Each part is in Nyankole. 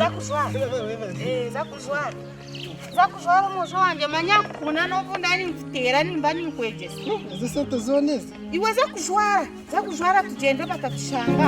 Za kujwara. Eh, za kujwara. Za kujwara omwojo wangye manya nkukunda n'obu ndaba ninkuteera nimba ninkwegyesa. Ezi esente zoona ezi? Iwe za kujwara, za kujwara tugyende batatushanga.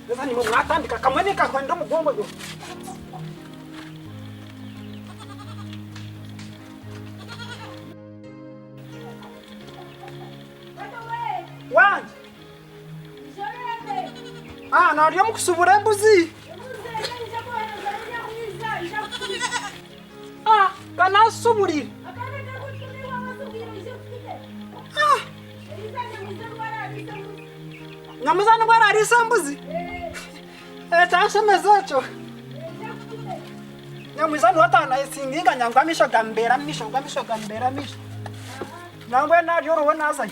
Haza nimwe mwatandika kamwe nikahwenda omugongo gwe. Wangi. Ah, nari omu kusubura embuzi. Ah, kanasuburire. Ah. Nyamwiza nibwo arariisa embuzi? Eh, kyanshemeza ekyo. Nyamwiza niwe atanayesinginga nangwa amaisho gamubeera omu maisho, nangwa amaisho gamubeera omu maisho. Nangwa naryo oruho naazayo.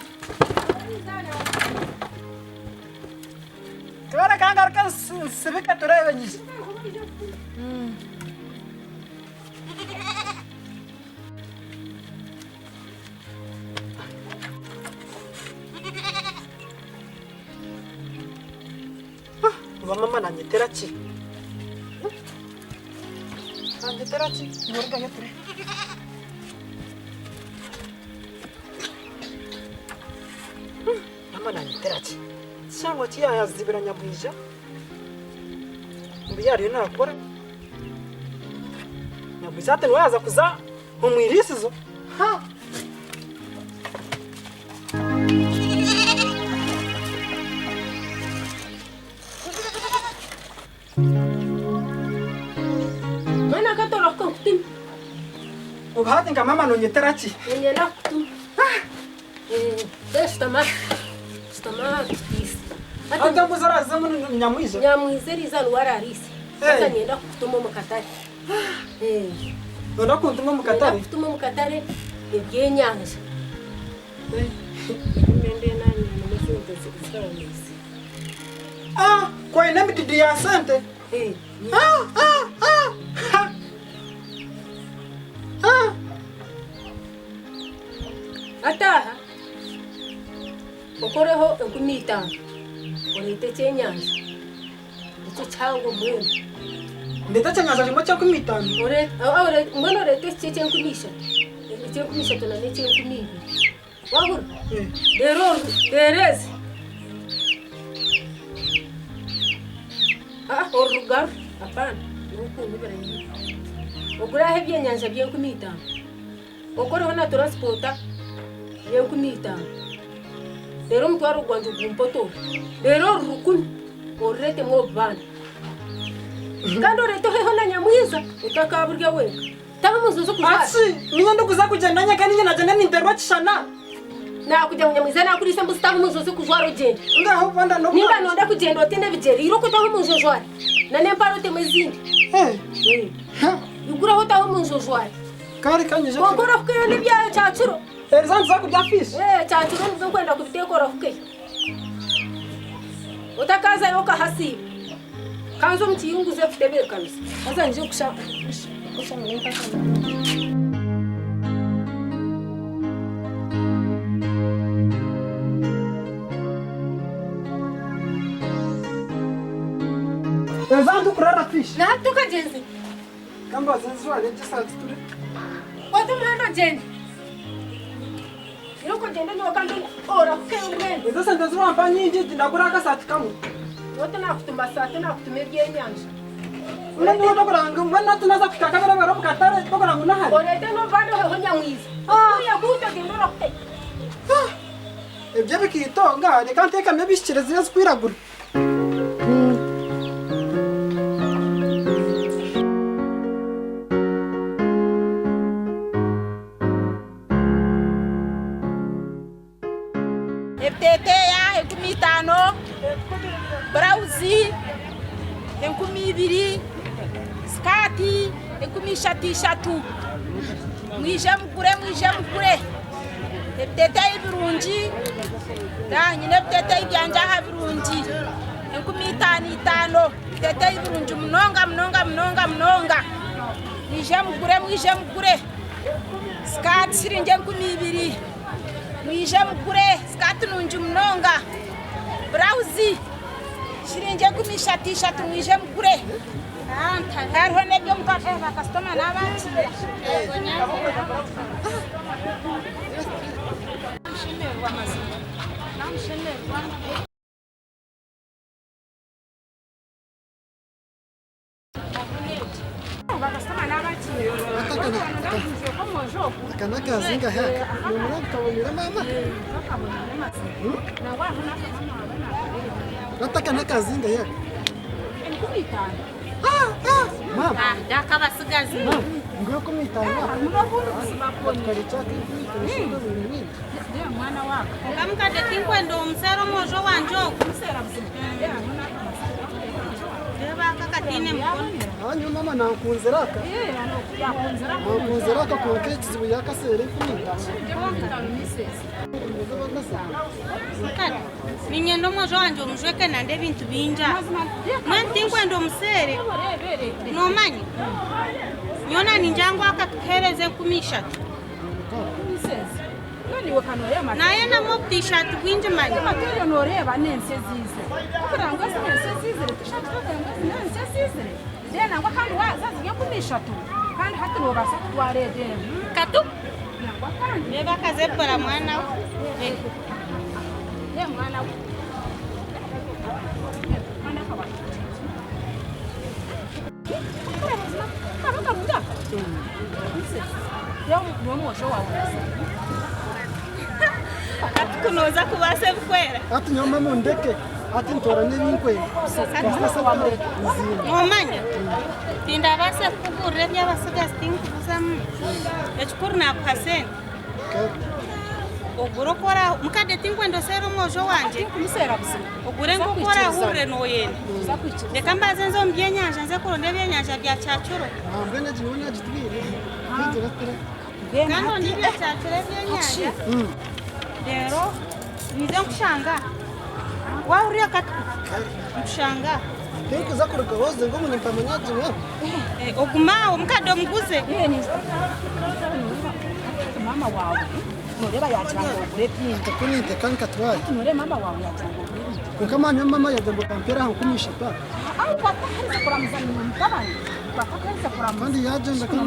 Twereka ngaruke nsibike tureebe nyije. Oba mama nanyetera ki? Nanyetera ki? Nirugayo ture. Mama nanyetera ki? Kishangwa ki yaazibira nyabwija ngu yaariyo naakora? Nyabwija hati niwe yaaza kuza omu iriisizo? Ha! Mbwenu akatoro aku kankutuma. Obu hati nka maama noonyetera ki? Niinyenda kukutuma. Shutama shutama aha tutiise. Hati embuzi oraazizemu ni nyamwija? Nyamwija eriizooba niwe araariise. Haza niinyenda kukutuma omu katare. Nooyenda kuntuma omu katare? Niinyenda kukutuma omu katare ebyenyanja. Ah, ku oine emididi ya sente? Ah, ah, ah, ha. Ah. Hati aha okoreho 50,000 oreete ekyenyanja ekyo kihango mbwenu. Ndeete ekyenyanja kimwe ky'enkumi itaano? Mbwenu oreete ekyo eky'enkumi ishatu, eky'enkumi ishatu na n'eky'enkumi ibiri. Wahurira? Reero reero ezi oru rugaru apana n'okunubira ogure aho ebyenyanja by'enkumi itaano. Okoreho na turansipoota y'enkumi itaano. Reero omutwaro gwangye gumpotoore. Reero oru rukumi orureetemu obubaana. Kandi oreete oheho na nyamwiza otakaburya wenka. Taha omu nju oze kujwara. Atsi, niinye ndikuza kugyenda nyenka niinye nagyenda ninteerwa ekishana. Naakugira ngu nyamwiza naakuriisa embuzi taha omu nju oze kujwara ogyende. Ngaha obu nda Ninga nooyenda kugyenda otaine ebigyere, irooko otahe omu nju ojware. Na n'empare otemu ezindi. Iguraho otahe omu nju ojware. Kare kanyije. Kwonka orahukeyo n'ebya kyakiro. Eriza nituza kurya fish. Eh, kyakiro nibwo nkwenda kubiteeka orahukeyo. Otakazayo okahasiiba. Kanze omu kiyungu nze kutebeekanisa. Haza nyije kusha kusha n'empaka. Eriza nitukurara fish. Nahati tukagyenze. Kambaze nzware gye esaati ture. Kwata omuhanda ogyende. Irooko ogyende nyowe kandi orahukeyo mbwenu. Ezo sente ezi wampa nyingi ndagura akasaati kamwe. Nyowe tinakutuma saati nakutuma ebyenyanja. Mbwenu niiwe tokuranga mbwenu hati naza kuhika kaberabera omu katare tokuranga ngu nahare. Oreete n'obubanda oheho nyamwiza. Kuriya kuuta ogyende orahukeyo. Ebyo ebikaito nga reka nteekame ebihikire ziriya ezirikwiragura. Ebiteteeya 50,000, burawuzi 2,000, sikaati 3,000 ishatu. Mwije mugure, mwije mugure ebiteteeyi birungi. Nyine ebiteteeyi byangye aha birungi 5000 itaano. Ebiteteeyi birungi munonga munonga munonga munonga. Mwije mugure, mwije mugure. Sikaati siringi 2000. Mwije mugure sikaati nungi munonga. Burawuzi siringi 3000 ishatu mwije mugure. Hariho n'eby'omukazi bakasitoma n'abakiira. Aka n'akazinga aka nomureba kabonire maama Ati aka n'akazinga aka Maama Akabasigazi. Maama ngu 50 aka tukare ekyaka 50 nyingi. Konka mukadde tinkwenda omuseera omwojo wangye ogu. Reeba aka kataine mukono. Nyowe maama nankunzire aka nankunzire aka kwonka ekizibu yakaseera 50. Mukadde niinyenda omwojo wangye omujweke nande ebintu bingi aha. Mbwenu tinkwenda omuseere noomanya? Nyowe naningira ngu aka tukaheereza 3000. Nayenamu obutishaati bwingi manya. Katu reeba akazebura mwana we. Hati ku nooza kubaasa ebikwera. Hati nyowe mama ondeke hati ntoorane ebinkwenda kasita sente nziine. Noomanya tindabaasa kukugurira eby'abatsigazi tinkubuzamu. Ekikuru naakuha sente ogure oku ora mukadde tinkwenda oseere omwojo wangye ogure nk'oku oraahurire nooyenda. Reka mbanze nze omu byenyanja nze kuronda ebyenyanja bya kyakiro. Mbwenu egi nyowe nagitwire teigira tira. Kandi onde ebya kyakiro ebyenyanja reero nyije nkushanga aha. Waahurira katuku nkushanga aha. Tinkuza kuruga woze ngu nimpamanya gye nyowe. Ogume aho mukadde omuguze. Nka nkatware. Kwonka manya mama yagamba okampera aha 30 aha. Kandi yagyenda kandi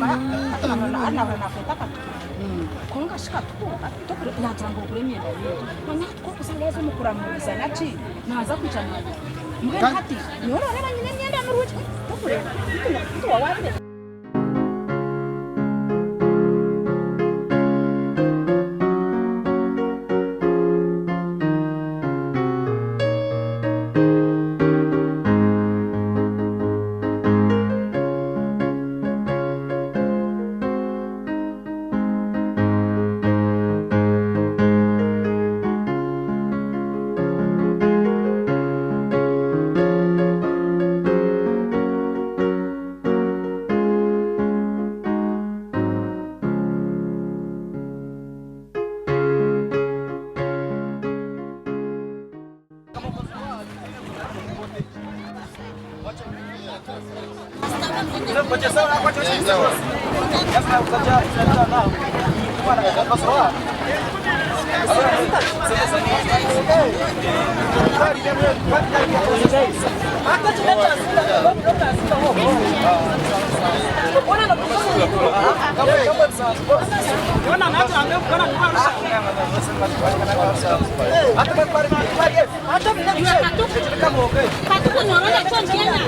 Katuku nyorona chonjenya.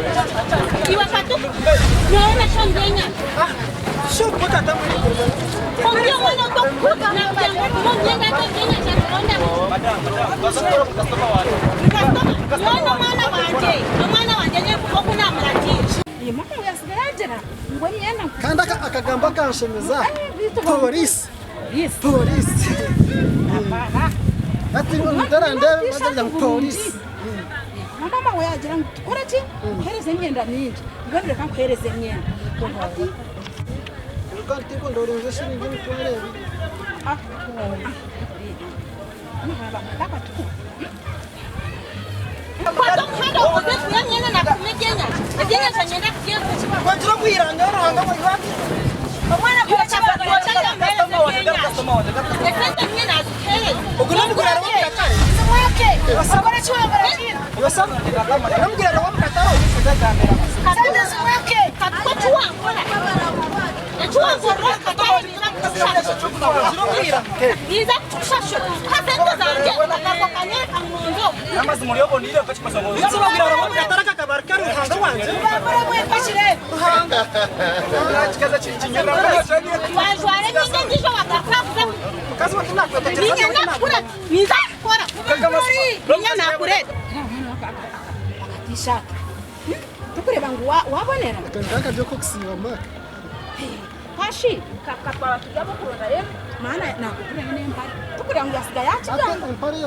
Iwe katuku nyorona chonjenya. Ongea mwana utokukuta na mjengo chonjenya cha kuronda. Customer, nyono mwana wanje. Omwana wanje nye kukokuna murati. Kandi akagamba akanshemeza polisi polisi ati mutarandebe bazagira ngu polisi. Mama we yagira ngu tukore ki nkuhereze emyenda mingi mbwenu reka nkuhereze emyenda. Kandi tinkwenda orenze eshiringi 20,000. Kwata omuhanda oguze kugura emyenda nakutuma ebyenyanja. Ebyenyanja niinyenda kubyegura. Wagira obwiranga Ruhanga waiwe. Omwana Esente niinye nazikuheereza. Ogu n'omuguraro w'omukatare. N'omuguraro w'omukatare. Katuko eki wankora. Eki wankorera omu katare ninza kukushashura. Ninza kukushashura. Mpa sente zangye akako kanyereka ngu nonzoka. Inzu baguraro w'omukatare aka kabari kari Ruhanga wangye. Ruhanga. Wajwara emyenda endiijo wagaruka kuza Mukazi wange nakwetegyereza. Ninye nakukura ninza kukora. Ninye nakureeta. Akatishati tukureba ngu wabonera. Aka nkakaryo k'okusiiba Mark. Kashi katwaba turi ab'okuronda rero maana nakugurirayo n'empare tukureba ngu yasiga yakigamba. Ate empare ei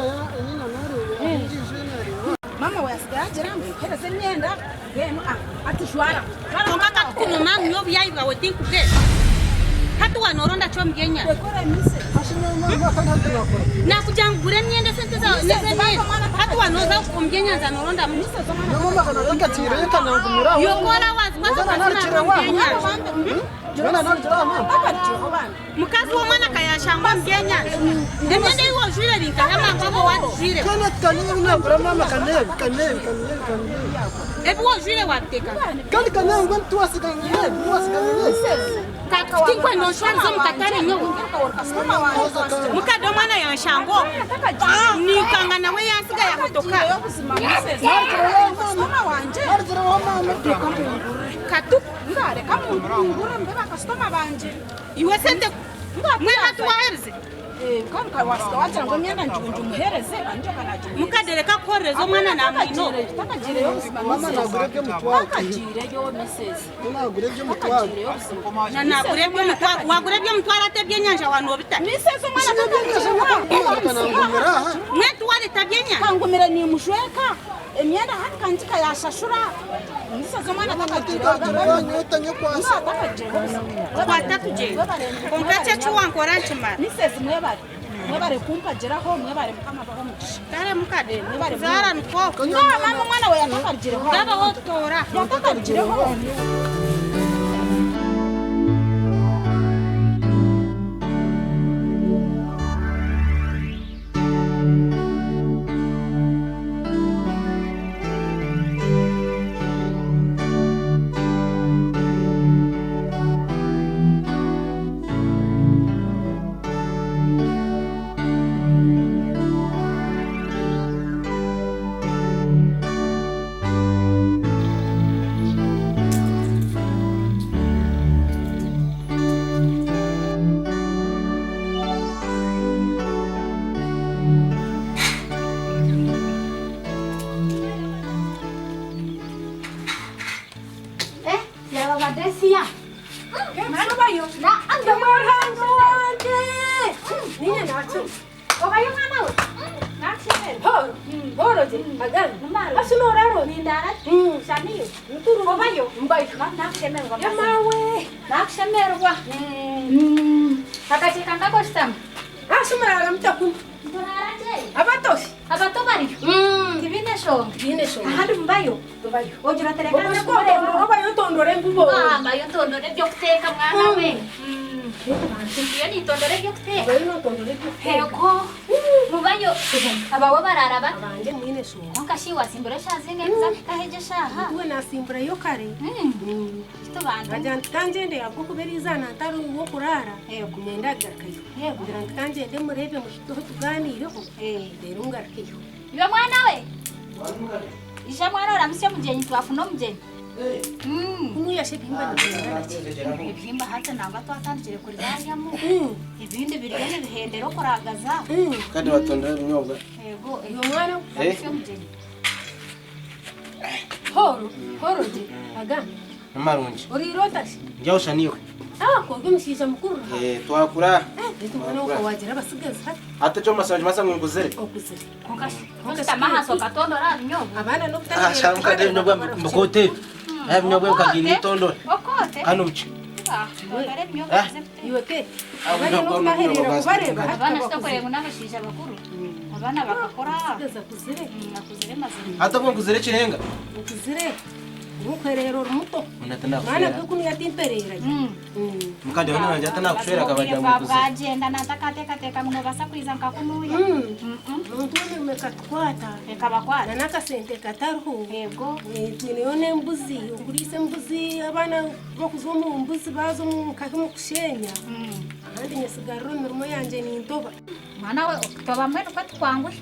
nareeba endiijo ei nareeba. Maama we yasiga yagira ngu mpereze emyenda mbwenu ati jwara. Kwonka katukunoma ngu nyowe obuyaayi bwawe tinkubwenda. Hati waaba nooronda ki omu byenyanja? Naakugira ngu gura emyenda esente zaawe n'ez'emyenda. Hati waaba nooza omu byenyanja noorondamu ki? Yokora waazikwata okazinarura omu byenyanja. Mukazi w'omwana akayashangwa omu byenyanja. Emyenda ei wajwire eri nkahi amangu ago waagijwire? Ebi wajwire wabiteeka nkahi? Tinkwenda onshwarize omu katare nyowe. Mukade omwana yanshanga oku. Ninkanga nawe yansiga yahotoka. Katuku. Iwe sente mbwenu hati waherize? Mukade reka kuhorereza omwana namwine oku. Na nagura eby'omutwaro. Wagura eby'omutwaro ate ebyenyanja wanoobita? Mbwenu tiwareeta byenyanja? Kangumire nimujweka emyenda hati kangika yashashura misezi omwana Kwata tugyende. Kwonka ekyo eki wankora nkimara. Misezi mwebare mwebare kumpagiraho mwebare mukama abahe omugisha. Kare mukade kuzaara nikwo. Mama omwana we yatakarugireho. Gabaho toora. Yatakarugireho. Nakushemererwa akakiika nkakoshutama Abatoshi. Abato bariyo tibiine shonga ahandi mubayo ogira otereka Obayotondora embubo. Mbayo ntondora ebyokuteeka mwana we ndiyo nitondora ebyokuteeka ego mubayo abawe barara bata Abanje mwine shonga. Konka shi wasimbura eshaaha zingahi kuza egi eshaaha? Uwe nasimburayo kare. Kitubantu. Nkagira nti kangyende ahabw'okuba eriizooba ntari ow'okuraara. Niinyenda kugarukayo. Ngira nti kangyende mureebe muhiteho tugaaniireho. Reero ngarukeyo. Iwe mwana we! Ija mwana oramutsye omugyenyi twafuna omugyenyi. Kunuya shi ebihimba nibingana ki? Ebihimba hati nangwa twatandikire kubiryamu. Ebindi biriyo nibihendera okuragaza. Kandi batondera ebinyobwa. Yego. Iwe mwana we. Oramutsye omugyenyi. Horo, horo gye. Aga. Amarungi. Oriire ota shi? Ndyahusha niiwe. Kwonka omushaija mukuru Ruhanga. Twakura. Beitu mbwenu okwo wagira abasigazi hati. Hati ekyo omu masha ngu nkuzire. Okuzire. Kwonka shi toshutama ahansi okatondora aha binyobwa? Abaana Ah, shara mukade ebinyobwa mbikoote. Ebinyobwa bikagiira itondora. Okoote. Kandi omuki. Iwe ke abana n'okubaherera kubareeba hati Abaana bakuzire. sitakureba ngu n'abashaija bakuru. Abaana bakakura. Kugeza kuzire. Nakuzire mazima. Hati obwo nkuzire ekirenga. Okuzire. Nkuherera ori muto. Mwana Mwana tanakushwera. kekumi atimperera. Mukandi hano wanje atanakushwera akabagira ngu nkuzire. Bwagenda natakateekateeka ngu nobaasa kwiza nkakunuya. Muntu w'emirimo ekatukwata. Ekabakwata. Na n'akasente katariho. Yego. Twineyo n'embuzi, okuriisa embuzi abaana bakuza omu mbuzi baaza omu nkahi omu kushenya. Ahandi nyesigarira omu mirimo yangye nintoba. Mwana we okutoba mbwenu kwe tikwanguhi.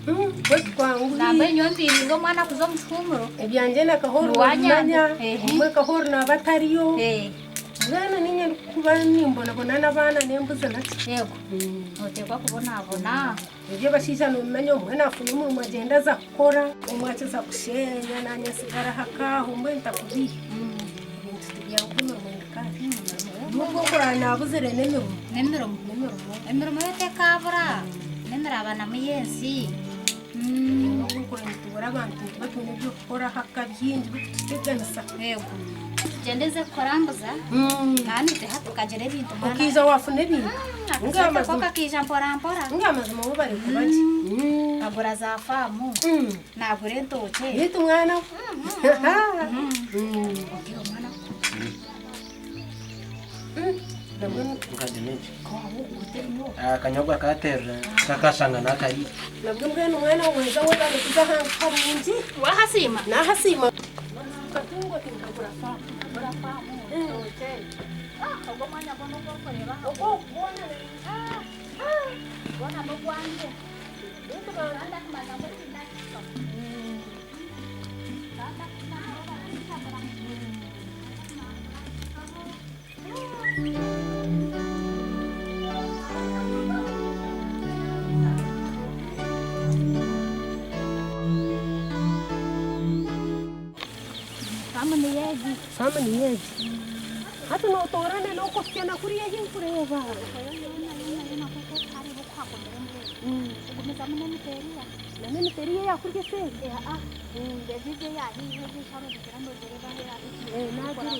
Kwe tikwanguhi. Nambwenu nyowe mpiirize omwana kuza omu kihumuro. Ebyangye na Kahoro Niwanyamba. nobimanya, obumwe Kahoro naaba atariyo. Mbwenu niinye ndikuba nimbonabona n'abaana n'embuzi naki. Yego. Noteekwa kubonabona. Ebyo abashaija nobimanya omwe naafuna omurimo agyenda aza kukora, omwe akiza kushenya naanye nsigara aha kaaho mbwenu ntakubiiha. Ebintu tibyanguhi emirimo ndikare. Nubwo okuraaba naabuzire n'emirimo. N'emirimo. N'emirimo. Emirimo yo tekaabura. N'emirabanamu y'ensi. Nubwo okuraaba nitubura abantu nituba twine eby'okukora haka bingi birikututeganisa. Yego. Tugyende nze kukurambuza. Kandi itwe tukagira ebintu mwana. Okiija waafuna ebintu. Akasente ko kakiija mpora mpora. Nga amazima bo bari kuba gye. Nkagura za faamu. Nagura entookye. Biitu mwana. Ogira omwana. Mukandi mingi. Akanyobwa katerera kakashanga nakari. Nabwo mbwenu mwana weza webale kuza ahantu harungi. Wahasiima? Nahasiima. Katungo tinkagura faamu. Gura faamu, entookye. Ogwo omwanya gwona ogu orikureeba aha. Ogwo gwona. Gwona n'ogwangye. Beitu kandi akumanya ngu tindakika. Faamu niyo egi. Faamu niyo egi. Hati nootoorana n'okuhitsya na kuriya ahi nkureeba. Ogumizamu n'emiti eriya. N'emiti eriya eyakurya eseeri? Naagireeba.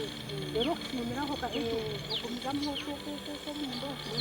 Reero okushumiraho kakye. Ogumizamu okwo omunda okwo.